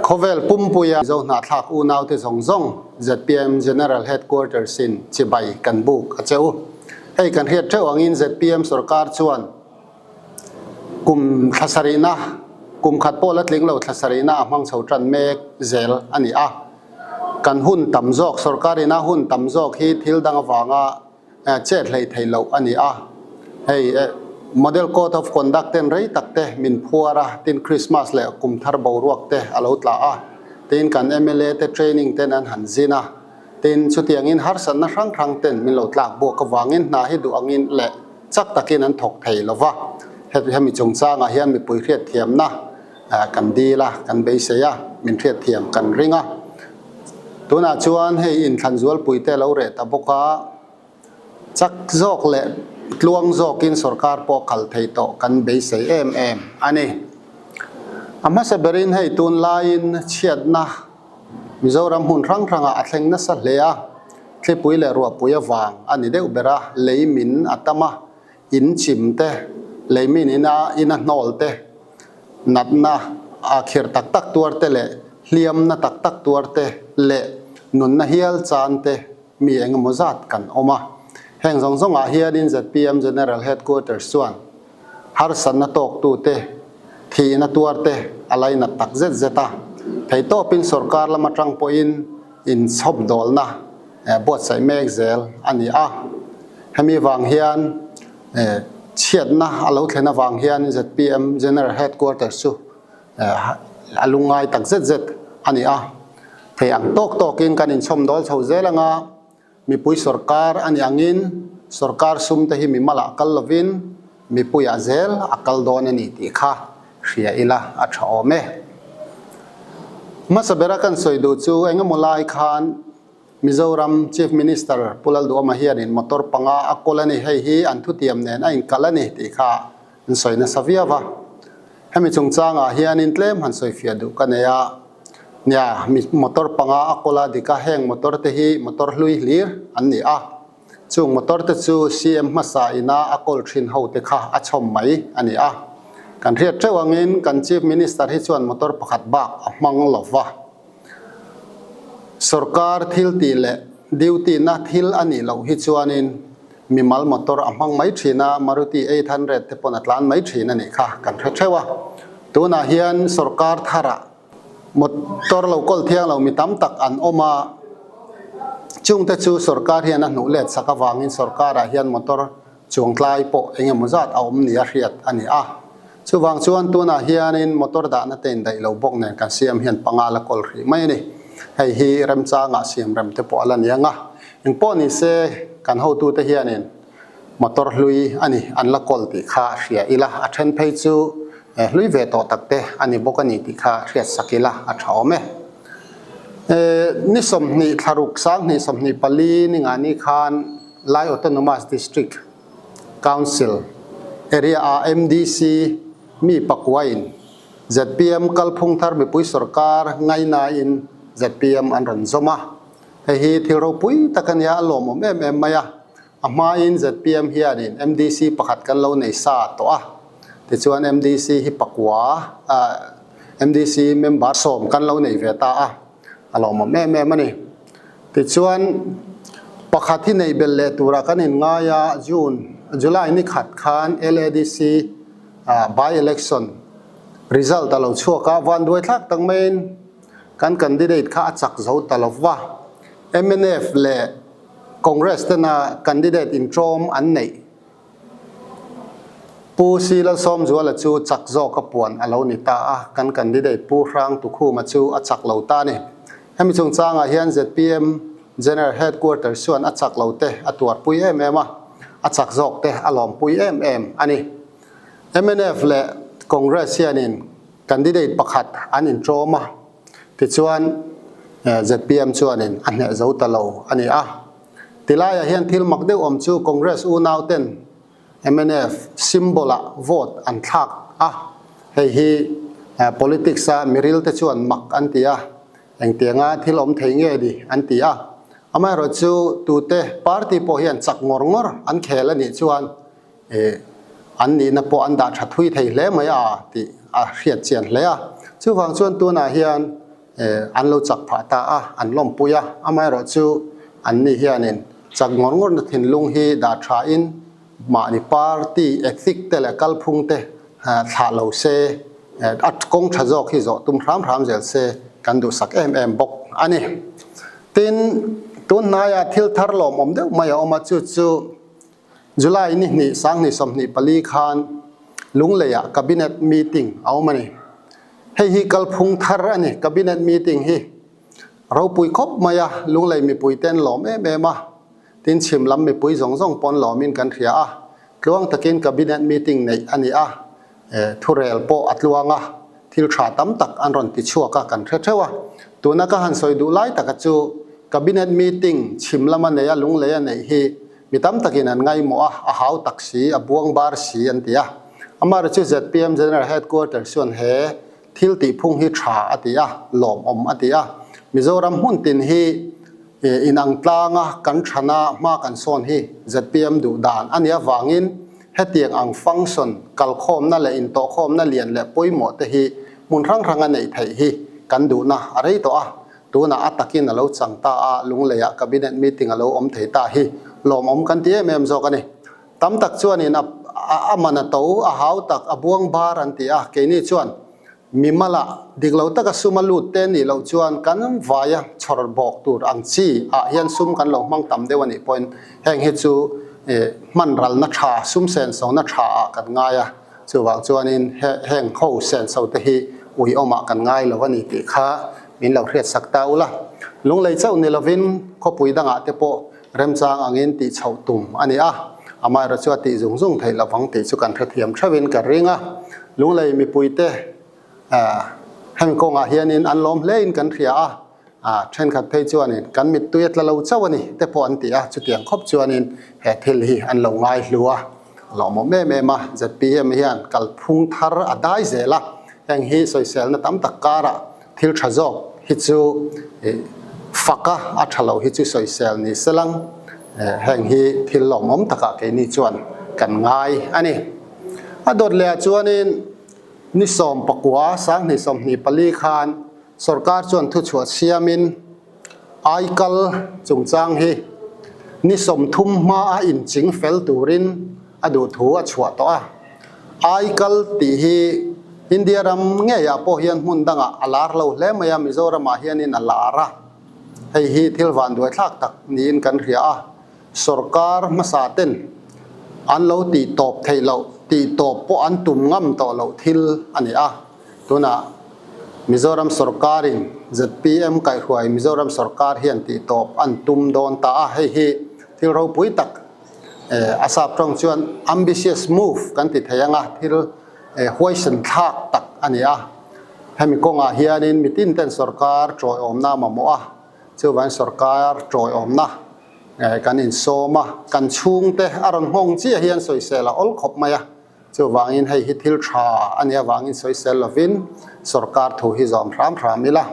Khawvel pumpuia Mizo hnahthlak unaute zawng zawng zpm General Headquarters in chibai kan buk a che u. Hei kan hriat theuh angin zpm sorkar chuan kum thla sarihna, kum khat pawh la tling lo thla sarihna a hmang chho tan mek zel a ni a. Kan hun tam zawk, sorkarin a hun tam zawk hi thil dang avanga Chet hlei thei loh a ni a. Hei Model Code of Conduct ten rei tak te min phuar a, tin Christmas leh kum thar boruak te a lo tla a, tin kan mla te training ten an han zin a, tin chutiangin harsatna hrang hrang ten min lo tlak buak avangin hna hi duh angin leh chak takin an thawk thei lo va. Hemi chungchangah hian mipui hriatthiamna kan dil a, kan beisei a, min hriatthiam kan ring a. Tunah chuan hei inthlan zualpui te lo reh ta bawk a, chak zawk leh tluang zawkin sorkar pawh kal thei tawh kan beisei em em a ni. A hmasa berin hei tunlaiin chhiatna Mizoram hmun hrang hrangah a thleng nasa hle a, thlipui leh ruahpui avang a ni deuh ber a, lei min a tam a, in chim te, lei min ina ina hnawl te, natna a khirh tak tak tuar te leh hliamna tak tak tuar te leh nunna hial chan te mi eng emaw zat kan awm a. Heng zawng zawngah hianin zpm General Headquarters chuan harsatna tawktute, thihna tuar te a lainat tak zet zet a. Theihtawpin sorkar lam atang pawhin inchhawp dawlna buatsaih mek zel a ni a. Hemi vang hian chhiatna a lo thlen avang hian zpm General Headquarters chu a lungngai tak zet zet a ni a. Thei ang tawk tawkin kan inchhawm dawl chho zel anga mipui sorkar a nih angin sorkar sum te hi mi malah kal lovin mipuiah zel a kal dawn a ni tih kha hria ila a tha awm e. Hmasa bera kan sawi duh chu engemaw lai khan Mizoram Chief Minister Pu Lalduhawma hianin motor panga a kawl a ni, hei hi an thutiam nen a inkal a ni tih kha an sawi nasa viau a. Hemi chungchangah hianin tlem han sawi fiah duh ka nei a, nia motor panga a kawl a dik a, heng motor te hi motor hlui hlir an ni a, chung motor te chu CM hmasa ina a kawl thin ho te kha a chhawm mai a ni a. Kan hriat teuh angin kan Chief Minister hi chuan motor pakhat bak a hmang lo va. Sorkar thil tih leh duty na thil a nih loh hi chuanin mimal motor a hmang mai thin a, Maruti 800 te pawn a tlan mai thin a nih kha kan hre theuh a. Tunah hian sorkar tharah motor lo kawl thiang lo mi tam tak an awm a, chungte chu sorkar hian a hnuh let sak avangin sorkarah hian motor Chuangtlai pawh eng emaw zat a awm nia hriat a ni a. Chuvang chuan tunah hianin motor dahna te indaih lo bawk nen kan siam hian panga la kawl hrih mai a ni. Hei hi remchangah siam rem te pawh a la ni ang a. Engpawh ni se kan hotute hianin motor hlui a ni an la kawl tih kha hria ila, a then phei chu hlui ve tawh tak te a ni bawk a ni tih kha hriat sak ila a tha awm e. Ni 20 thlaruk 20 24 ni nga ni khan Lai Autonomous District Council area ah MDC mi pakuain zpm kalphung thar mipui sorkar ngainain zpm an rawn zawm a. Hei hi thil ropui tak a nia, a lawmawm em em mai a. A hmain zpm hianin MDC pakhat kan lo nei sa tawh a, tichuan MDC hi pakua MDC member sawm kan lo nei ve ta a. A lawmawm em em a ni. Tichuan, pakhat hi nei belh leh turah kan inngai a, June, July ni khat khan LADC by election result a lo chhuak a, vanduai thlak tak maiin kan candidate kha a chak zo ta lo va. Mnf leh Congress tena candidate intrawm an neih. Pu Si Lalsawmzuala chu chak zawka puan a lo ni ta a, kan candidate Pu Hrang Tukhuma chu a chak lo ta a ni. Hemi chungchangah hian zpm General Headquarters chuan a chak lo te a tuarpui em em a, a chak zawk te a lawmpui em em a ni. Mnf leh Congress hianin candidate pakhat an intrawm a, tichuan zpm chuanin a hneh zo ta lo a ni a. Tilaiah hian thil mak deuh awm chu Congress unauten mnf symbol-ah vote an thlak a, hei hi politics-a miril te chuan mak an ti a, engtianga thil awm thei nge ni an ti a. Amaherawhchu tute party pawh hian chak ngawr ngawr an khel a nih chuan an nihna pawh an dah tha thui thei hle mai a tih a hriat chian hle a. Chuvang chuan tunah hian. An lo chak phah ta a, an lawmpui a, amaherawhchu anni hianin chak ngawr ngawrna thinlung hi dah thain mahni party ethic te leh kalphung te thlah lo se, a kawng tha zawk hi zawh tum hram hram zel se kan duhsak em em bawk a ni. Tin, tun hnaiah thil thar lawmawm deuh mai a awm a, chu chu July ni hnih sanghnih 24 khan Lungleiah Cabinet meeting a awm a ni. Hei hi kalphung thar a ni, Cabinet meeting hi ropui khawp mai a, Lunglei mipui te an lawm em em a, tin chhim lam mipui zawng zawng pawh an lawmin kan hria a, tluang takin Cabinet meeting neih a ni a, thurel pawh a tluang a, thil tha tam tak an rawn ti chhuak a kan hre theuh a. Tuna ka han sawi duh lai taka chu Cabinet meeting chhim lama nei a Lunglei a neih hi Mi tam takin an ngaihmawh a, a hau tak si, a buang bar si an ti a. Amaherawhchu chu zpm General Headquarters chuan he thil tihphung hi tha a ti a, lawmawm a ti a. Mizoram hmun tin hi inang tlanga kan thana hma kan sawn hi zpm duh dan a nih avangin hetiang ang function kalkhawmna leh intawhkhawmna lian leh pawimawh te hi hmun hrang hranga neih theih hi kan duhna a rei tawh a. Tunah a takin a lo chang ta a, Lungleiah Cabinet meeting a lo awm thei ta hi lawmawm kan ti em em zawk a ni. Tam tak chuanin a a man a to, a hau tak, a buang bar an ti a, keini chuan mimala dik lo taka sum a lut te nih loh chuan kan vaia chhawr bawk tur ang chi ah hian sum kan lo hmang tam deuh a nih pawhin heng hi chu hman ralna tha, sum sensona tha ah kan ngai a. Chuvang chuanin heng ho senso te hi uiawmah kan ngai lo a ni tih kha min lo hriatsak ta ula. Lunglei chauh ni lovin khawpui dangah te pawh remchang angin tih chhoh tum a ni a, amaherawhchu a tih zung zung theih lovang tih chu kan hrethiam theuhin ka ring a. Lunglei mipuite heng kawngah hianin an lawm hlein kan hria a, A thenkhat phei chuanin kan mittui a tla lo chauh a ni te pawh an ti a, chutiang khawp chuanin he thil hi an lo ngai hlu a, a lawmawm em em a, zpm hian kalphung thar a dai zel a, heng hi sawiselna tam tak karah thil tha zawk hi chu fak a, a tha lo hi chu sawisel ni se lang, heng hi thil lawmawm takah keini chuan kan ngai a ni. A dawt lehah chuanin ni 19 2024 khan Sorkar chuan thuchhuah siamin aikal chungchang hi ni 30 hmaa inching fel turin a duh thu a chhuah tawh a. Aikal tih hi India ram ngeiah pawh hian hmun dangah a lar lo hle mai a, Mizoramah hianin a lar a. Hei hi thil vanduai thlak tak niin kan hria a. Sorkar hmasa ten an lo tih tawp theih loh, tih tawp pawh an tum ngam tawh loh thil a ni a. Tunah Mizoram sorkarin zpm kaihhruai Mizoram sorkar hian tih tawp an tum dawn ta a, hei hi thil ropui tak a sap tawng chuan ambitious move kan ti thei ang a, thil huaisen thlak tak a ni a. Hemi kawngah hianin mitin ten sorkar tawiawmna mamawh a, chuvangin sorkar tawiawmna kan insawm a, kan chhungte a rawn nghawng chiah hian sawisel a awl khawp mai a. Chuvangin hei hi thil tha a nih avangin sawisel lovin sorkar thu hi zawm hram hram ila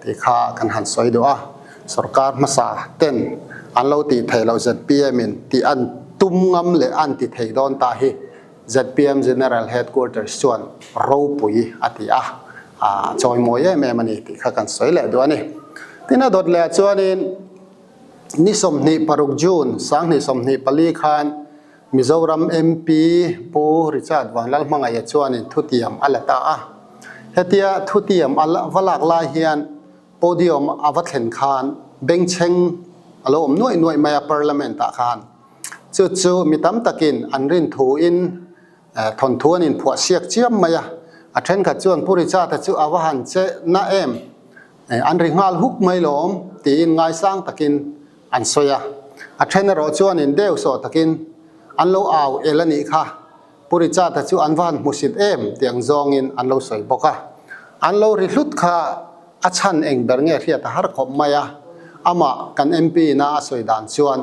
tih kha kan han sawi duh a. Sorkar hmasa ten an lo tih theih loh zpm in tih an tum ngam leh an ti thei dawn ta hi zpm General Headquarters chuan ropui a ti a, a chawimawi em em a ni tih kha kan sawi leh duh a ni. Tin a dawt leh ah chuanin ni 26 June 2024 khan Mizoram MP Pu Richard Vanlalhmangaia chuanin thutiam a la ta a. Hetia thutiam a va lak lai hian podium a va thlen khan bengchheng a lo awm nuaih nuaih mai a Parliament ah khan. Chu chu mi tam takin an rin thuin thawnthu an inphuah siak chiam mai a. A thenkhat chuan Pu Richard-a chu a va han che na em, an ri nghal huk mai lawm tiin ngaisang takin An sawi a, a then erawh chuanin deuh sawh takin an lo au el a nih kha, Pu Richard-a chu an va han hmusit em tih ang zawngin an lo sawi bawk a. An lo ri hlut kha a chhan eng ber nge hriat a har khawp mai a, amah kan MP ina a sawi dan chuan,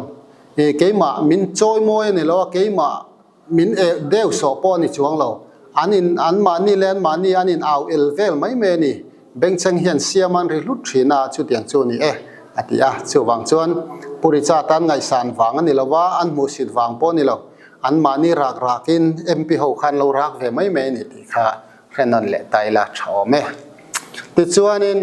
Keimah min chawimawi a ni lo a, keimah Min eh deuh sawh pawh a ni chuang lo. An in, an mahni leh an mahni an in au el vel mai mai a ni. Bengchheng hian siam an ri hlut thin a, chutiang chu a ni e, a ti a. Chuvang chuan Pu Richard an ngaihsan vang a ni lo va, an hmuhsit vang pawh a ni lo. An mahni rak rakin MP ho khan lo rak ve mai mai a ni tih kha hre nawn leh ta ila tha awm e. Tichuanin.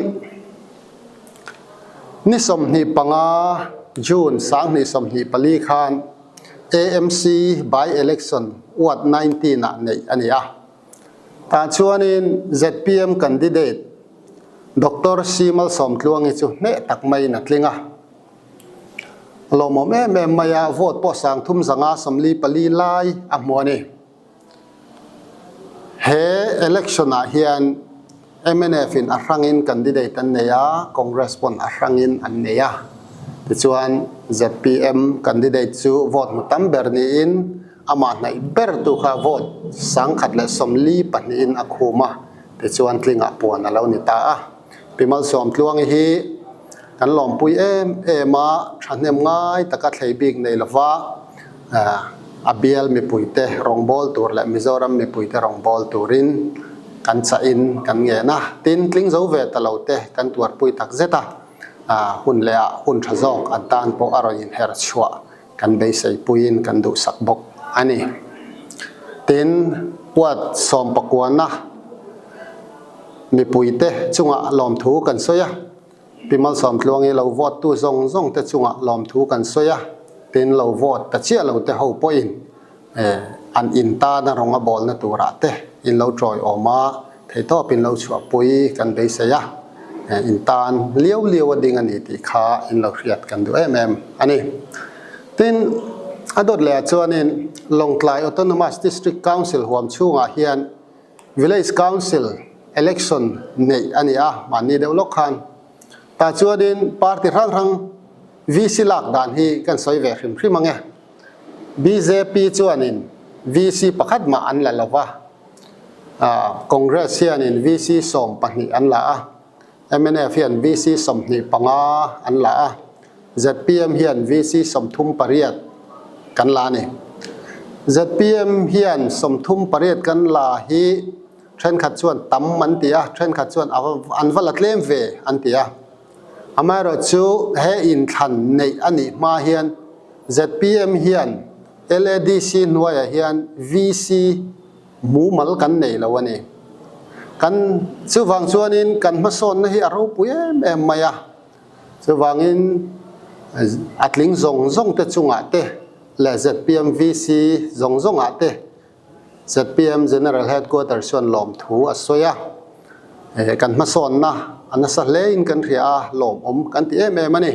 Ni 25 June 2024 khan AMC by-election Ward 19 ah neih a ni a. Tah chuanin zpm candidate Doctor C Malsawmtluangi chu hneh tak maiin a tling a. Lawmawm em em mai a, vote pawh 3544 lai a hmu a ni. He election ah hian mnf in a hrangin candidate an nei a, Congress pawn a hrangin an nei a. Tichuan zpm candidate chu vote hmu tam ber niin amah hnaih ber tu kha vote 1042 in a khum a, tichuan tlingah puan a lo ni ta a. Pi Malsawmtluangi hi kan lawmpui em em a, thahnem ngai taka thlei bik nei lova a bial mipuite rawngbâwl tur leh Mizoram mipuite rawngbâwl turin kan chahin kan ngen a. Tin, tling zo ve ta lo te kan tuarpui tak zet a, hun leh ah hun tha zawk an tan pawh a rawn inher chhuah kan beiseipuiin kan duhsak bawk a ni. Tin, puat sawmpakuana mipuite chungah lawmthu kan sawi a. Pi Malsawmtluangi lo vote tu zawng zawng te chungah lawmthu kan sawi a, tin lo vote ta chiah lo te ho pawhin an in tana rawng a bawlna turah te in lo tawiawm a, theihtawp in lo chhuahpui kan beisei a, in tan liau liau a ding a ni tih kha in lo hriat kan duh em em a ni. Tin, a dawt leh ah chuanin Lawngtlai Autonomous District Council huam chhungah hian Village Council election neih a ni a, mahni deuh lawk khan. Tah chuanin party hrang hrang VC lak dan hi kan sawi ve hrim hrim ang e. Bjp chuanin VC pakhat mah an la lo va, Congress hianin VC 12 an la a, Mnf hian VC 25 an la a, zpm hian VC 38 kan la a ni. Zpm hian 38 kan la hi thenkhat chuan tam an ti a, thenkhat chuan an va la tlem ve an ti a. Amaherawhchu he inthlan neih a nih hma hian zpm hian LADC hnuaiah hian VC Mumal kan nei lo a ni. Kan chuvang chuanin kan hmasawnna hi a ropui em em mai a. Chuvangin a tling zawng zawng te chungah te leh zpm VC zawng zawngah te zpm General Headquarters chuan lawmthu a sawi a. Kan hmasawnna a nasa hlein kan hria a, lawmawm kan ti em em a ni.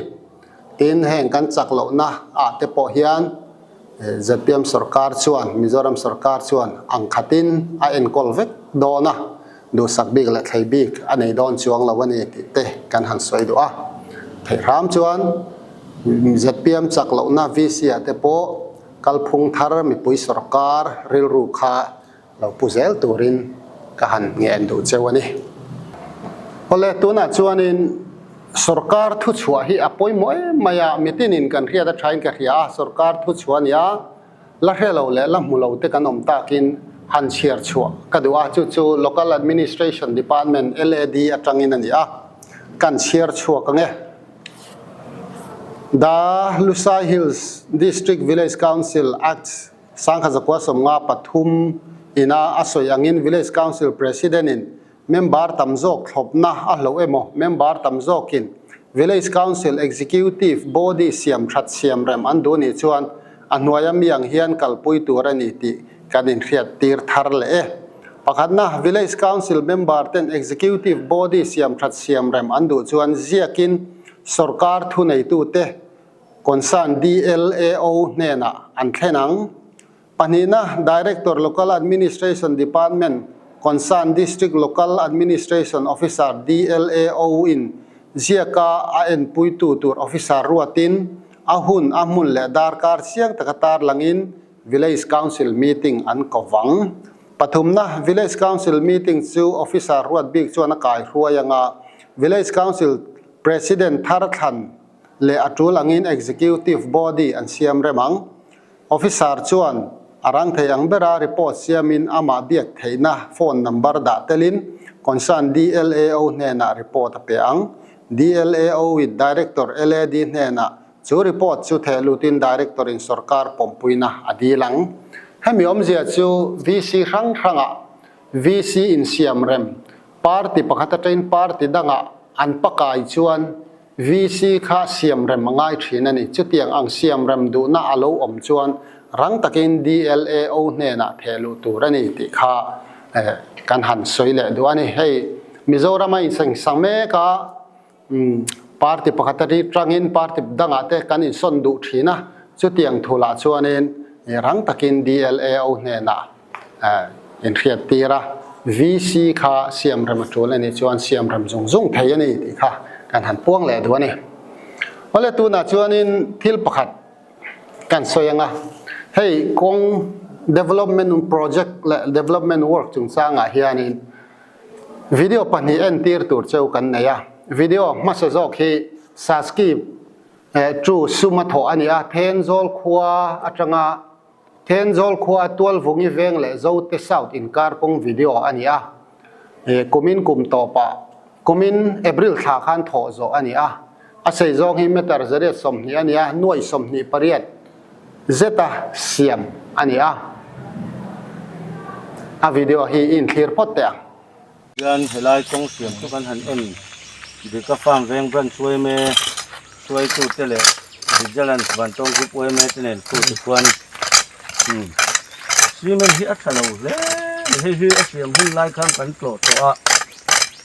Tin, heng kan chak lohna ah te pawh hian zpm sorkar chuan, Mizoram sorkar chuan ang khatin a enkawl vek dawn a, duhsak bik leh thlei bik a nei dawn chuang lo a ni tih te kan han sawi duh a. Theih hram chuan zpm chak lohna VC ah te pawh kalphung thar mipui sorkar rilru kha Lo pu zel turin ka han ngen duh cheu a ni. Awle, tunah chuanin sorkar thuchhuah hi a pawimawh em mai a, mitinin kan hriat a thain ka hria a, sorkar thuchhuah a ni a, la hre lo leh la hmu lo te kan awm takin han chhiar chhuah ka duh a, chu chu Local Administration Department, LAD, atangin a ni a, kan chhiar chhuak ang e. The Lusai Hills District Village Council Act Sangkha 93 ina a sawi angin Village Council President in member tam zawk thlawpna a hloh emaw, member tam zawkin Village Council Executive Body siam that siam rem an duh nih chuan a hnuaia mi ang hian kalpui tur a ni tih kan inhriat tir thar leh e. Pakhatna, Village Council member ten Executive Body siam that siam rem an duh chuan ziakin sorkar thuneitute Concern DLAO hnenah an thlen ang. Pahnihna, Director Local Administration Department Concern District Local Administration Officer DLAO in ziaka a enpuitu tur officer ruatin a hun, a hmun leh darkar chiang taka tarlangin Village Council meeting an ko vang. Pathumna, Village Council meeting chu officer ruat bik chuan a kaihruai anga Village Council President thar thlan leh a tul angin Executive Body an siam rem ang. Officer chuan a rang thei ang bera report siamin amah biak theihna phone number dah telin concern DLAO hnenah report a pe ang. DLAO in Director LAD hnenah chu report chu theh lutin Director in sorkar pawmpuina a dil ang. Hemi awmzia chu VC hrang hrangah VC insiam rem party pakhat atangin party dangah an pakai chuan. VC kha siamrem a ngai thin a ni. Chutiang ang siamrem duhna a lo awm chuan rang takin DLAO hnenah theh luh tur a ni tih kha kan han sawi leh duh a ni. Hei Mizoram a insengsa mek a, party pakhat a ri tangin party dangah te kan insawn duh thin a, chutiang thulah chuanin rang takin DLAO hnenah inhriat tir a, VC kha siamrem a tul a nih chuan siamrem zung zung thei a ni tih kha kan han puang leh duh a ni. Awle tunah chuanin thil pakhat kan sawi ang a, hei kawng development project leh development work chungchangah hianin video pahnih entir tur cheu kan nei a, video hmasa zawk hi Saski chu suma thawh a ni a, Thenzawl khua atanga Thenzawl khua Tualvungi veng leh Zote South inkar kawng video a ni a. Kumin kum tawpah, kumin April thla khan thawh zawh a ni a. A sei zawng hi meter 120 a ni a, nuaih 28 zeta siam a ni a. A video hi i inthlir phawt teh ang. Hian helai kawng siam chu kan han en Dika Farm veng branch yma hruaitute leh Vigilance Vantawng Group yma te nen khu te khuan umm cement hi a tha lo hle hei hi a siam hun lai khan kan tlawh tawh a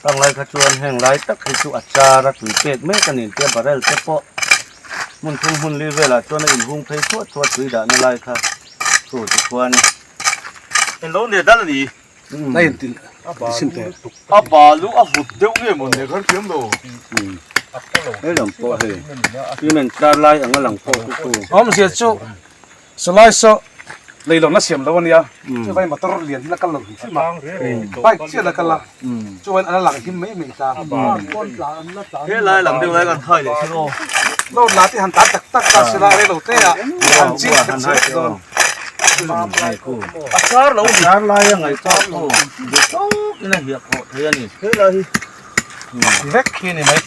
khang lai kha chuan heng lai tak hi chu a char a tui pek mek a ni tia barrel te pawh hmun thum hmun li velah chuan a inhung phei thuah thuah tui dahna lai kha khu te khuan. Englo nia dal a ni. Na in tin sin te. A balu a vut deuh nge maw ne khan thiam lo. Hei lang pawh hei cement char lai anga lang pawh chu chu. Awmzia chu salai saw lei lo na siam lo ania chu vai motor lian hi la kal lo hrim hrim a bike chiah la kal a chu vai an la lang him mai mai ta. He lai lang deuh lai kan thai leh sin aw. Load la te han tan tak tak ta sela rei lo te ah han chin khat chhe vek dawn. A char lo ni. Char lai a ngaihtuah chu duh tawk in a hiah khawh thei a ni. He lai hi vek khi ni mai.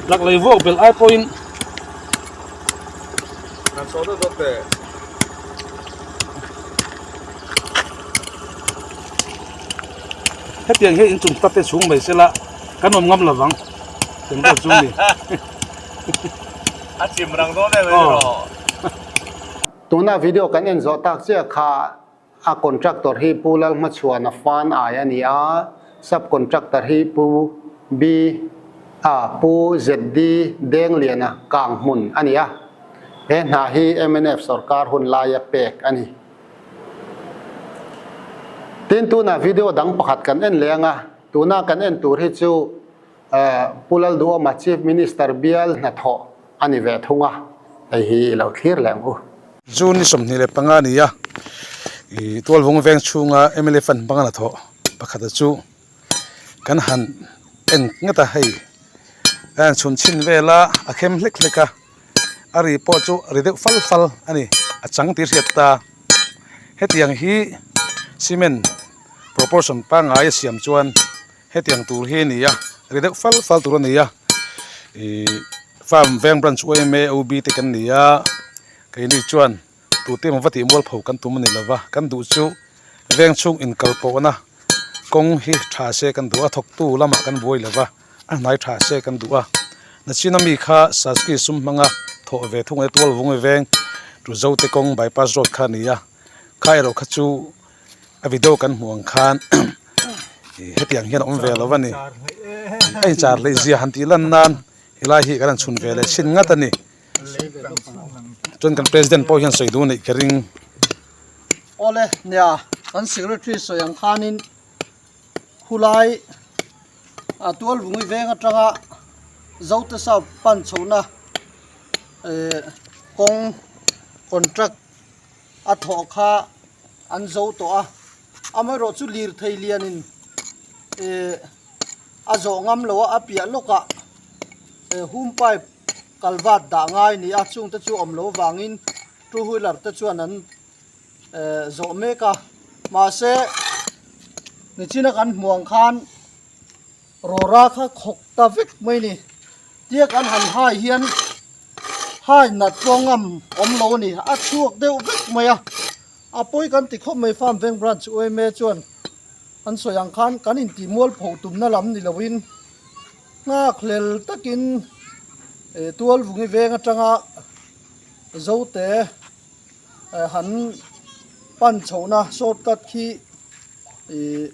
Lak lei vuak belh ai pawhin. Kan saw deuh deuh teh. Hetiang hian inchung tate chhung mai sela kan awm ngam lovang kan deuh chu ni. A chim rang dawn em em rawh. Tuna video kan en zawh tak chiah kha a contractor hi Pu Lalhmachhuana Fan Ai a ni a, sub contractor hi Pu B a Pu ZD Dengliana Kanghmun a ni a. He hna hi mnf sorkar hun laia pek a ni. Tin tunah video dang pakhat kan en leh ang a, tuna kan en tur hi chu Pu Lalduhawma Chief Minister bial hnathawh a ni ve thung a, hei hi i lo thlir leh ang u. June ni 25 a ni a, ih Tualvung veng chhunga mla fund hmanga hnathawh pakhata chu kan han en nghet a, hei a han chhun chhin vel a, a khem hlek hlek a. A ri pawh chu ri deuh fal fal a ni a chang tih hriat ta hetiang hi cement proportion pangngai a siam chuan hetiang tur hi a ni a ri deuh fal fal tur a ni a ihh farm veng branch yma OB te kan ni a keini chuan tute emaw va tih mualpho kan tum a ni lova kan duh chu veng chhung inkal pawhna kawng hi tha se kan duh a thawktu lamah kan buai lova. A hnai tha se kan duh a, nachina mi kha Saski sum hmanga thawh ve thung e tual vung veng tu Zote kawng bypass road kha a ni a, kha erawh kha chu a video kan hmuh ang khan hetiang hian a awm ve lo a ni, a inchar hleih zia han tih lan nan helai hi kan han chhun ve leh chhin ngat a ni, chuan kan president pawh hian sawi duh neih ka ring. Awle nia kan secretary sawi ang khanin khulai A Tualvungi veng atanga Zote South pan chhohna eh kawng contract a thawh kha an zo tawh a, amaherawh chu lirthei lianin eh a zawh ngam lo a, a piah lawkah eh hum pipe kalvat dah ngai a ni a, chungte chu awm lo vangin two wheeler te chuan an eh zawh mek a mahse nichina kan hmuh ang khan rawra kha khawk ta vek mai ni tia kan han hai hian hai nat pawh ngam awm lo a ni a chhuak deuh vek mai a a pawi kan ti khawp mai farm veng branch yma chuan an sawi ang khan kan intih mualpho tumna lam ni loin. Nghakhlel takin Tualvungi veng atanga Zote han pan chhohna shortcut khi ih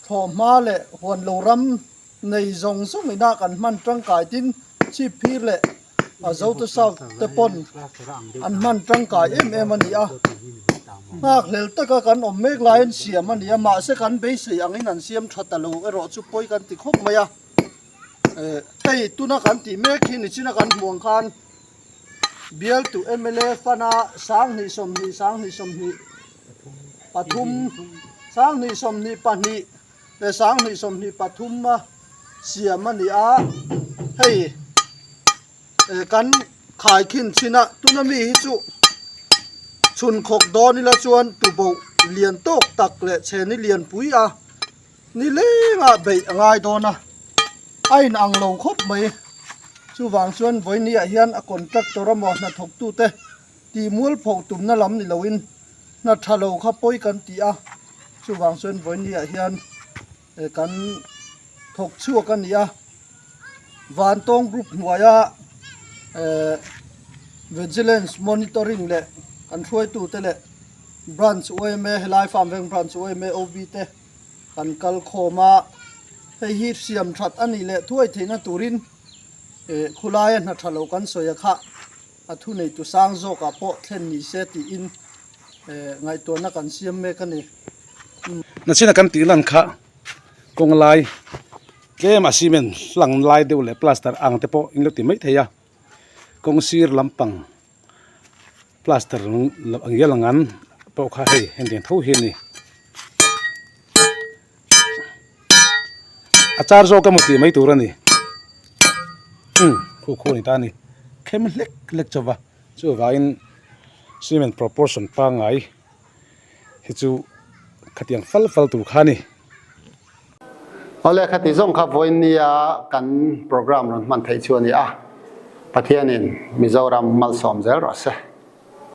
thlawhhma leh huan lo ram nei zawng zawng ina kan hman tangkai tin chhip phir leh a Zote South te pawn an hman tangkai em em a ni a. Nghakhlel taka kan awm mek laiin siam a ni a, mahse kan beisei angin an siam tha ta lo erawh chu pawi kan ti khawp mai a. Hei tuna kan tih mek hi nichina kan hmuh ang khan bialtu mla fana 20 20 20 20 pathum 20 22 leh 20 23 a siam a ni a hei kan khaikhin chin a tuna mi hi chu chhun khawk dawn ila chuan tuboh lian tawk tak leh chheni lianpui a. Ni lengah beih a ngai dawn a, a in ang lo khawp mai. Chuvang chuan vawinia hian a contractor emaw hnathawktute tih mualpho tumna lam ni loin hna tha lo kha pawi kan ti a, chuvang chuan vawinia hian kan thawk chhuak a ni a. Vantawng group hnuaia Vigilance Monitoring leh kan hruaitute leh Branch yma helai farm veng Branch yma OB te kan kal khawm a, hei hi siam that a nih leh thuai theihna turin eh khulaia hna tha lo kan sawi a kha a thuneitu sang zawkah pawh thlen ni se tiin eh ngaihtuahna kan siam mek a ni. Nachina kan tih lan kha kawng lai tlem a cement hlang lai deuh leh plaster ang te pawh in lo ti mai thei a, kawng sir lampang plaster ang ngial ang an pawh kha hei hetiang tho hi a ni. A char zawk emaw tih mai tur a ni. Umm khu khu a ni ta a ni. Khem hlek hlek chauh va chuvangin cement proportion pangngai hi chu khatiang fal fal tur kha a ni. Awle khati zawng kha vawiin nia kan program rawn hman theih chu a ni a, Pathianin Mizoram malsawm zel rawh se.